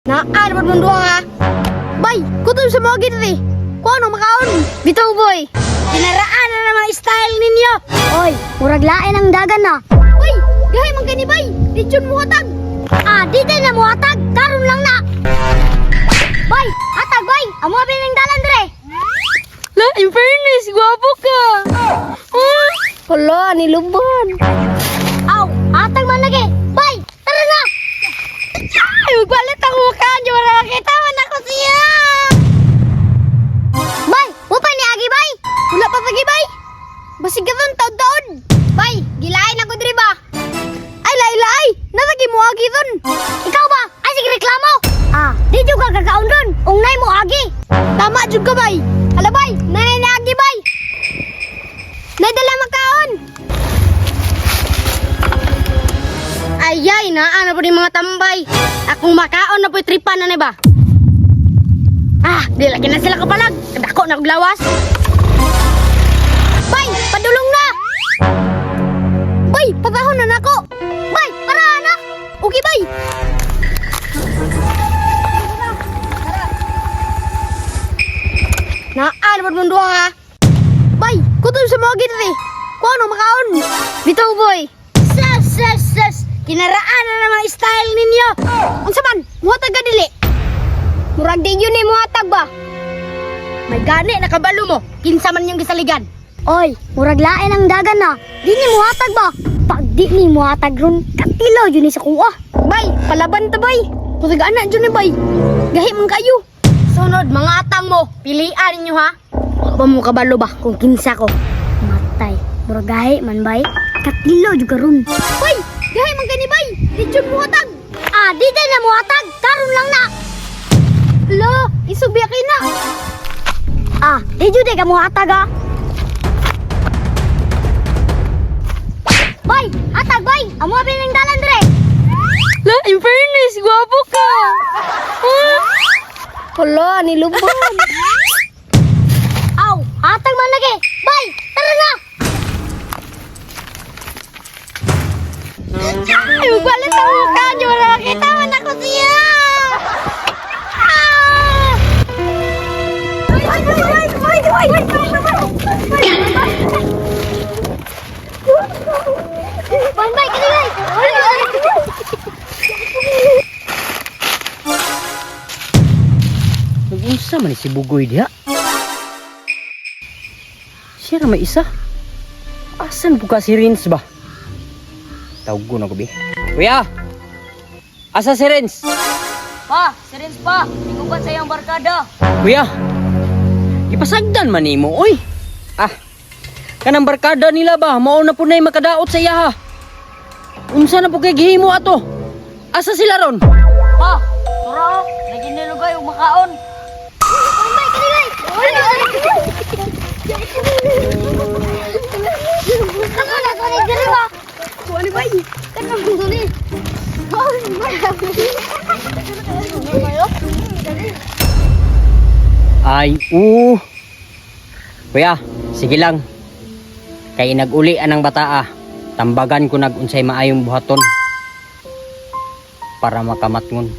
Naan man mong duha ha. Bay, kutob sa mga gitri. Kuano makaon? Bitaw boy. Kinaraan na naman style ninyo. Oy, murag lain ang dagan na. Bay, gahi man kani bay. Lechon mo hatag. Ah, di din na muhatag, karon lang na. Bay, hatag bay, amo bining dalan dire. La, in fairness, gwapo ka. Ah, hala, niluban. Aw, hatag man lagi. Bay, tara na. Ay, magbalit ako mukhaan. Di wala makita man ako siya. Bay, upa ni agi bay. Wala pa pagi bay. Basig ka ron, taod-taod. Bay, gilain ako diri ba? Ay, lay-lay. Natagi mo agi ron. Ikaw ba? Ay sige reklamo. Ah, di jud ka kakaon dun. Ungnay mo agi. Tama jud ka bay. Hala bay, nanay ni agi bay. Nadala makaon. Ayay, naa na po ni mga tambay. Akong makaon na po tripan na ni ba? Ah, di lagi na sila kapalag. Kadako na kog lawas. Bay, padulong na. Bay, patahon na nako. Bay, para na. Okay, bay. Naa na po mong duha ha. Bay, kutob sa mga gitri. Kuano makaon? Bitaw boy. Sus, sus, sus. Kinaraan na naman style ninyo. Unsa man, muhatag ka dili. Murag di yun ni muhatag ba? May gani nakabalo mo. Kinsa man yung gisaligan. Oy, murag lain ang dagan na. Di ni muhatag ba? Pag di ni muhatag ron, katilaw yun ni sa kuha. Bay, palaban ta bay. Kusig anak dyan ni bay. Gahi man kayo. Sunod, mga atang mo. Pilian ninyo ha. Wa pa mo kabalo ba kung kinsa ko. Matay, murag gahi man bay. Katilaw jud karon. Bay, gahi man kani bay. Lechon muhatag. Ah, di din na muhatag, karon lang na. Lo, isog biya kay na. Ah, di jud ka muhatag ah. Bay, hatag bay. Amo bining dalan dire. La, in fairness, gwapo ka. Ah. Hala, niluban. Aw, hatag man lagi. Bay, tara na. Ay, magbalit ang mukha niyo. Wala makita man ako siya. Ah! Bay, bay, kini bay. Nag-unsa man ni si Bugoy diha? Siya ra may isa. Asan po ka si Rins ba? Tawag ko na ko, bi. Kuya! Asa si Rins? Pa, si Renz pa. Iguban sa iyang barkada. Kuya! Ipasagdan man nimo, oy! Ah! Kanang barkada nila ba? Mao na po na'y makadaot sa iyaha. Unsa na po kay gihimo ato? Asa sila ron? Pa, tura oh. Naginilugay og makaon. Bay, kini bay. Kamu na ko ni diri ba? Wala bay. Kanang dili. Ay, Kuya, sige lang. Kay naguli anang bataa. Tambagan ko nag unsay maayong buhaton para makamatngon.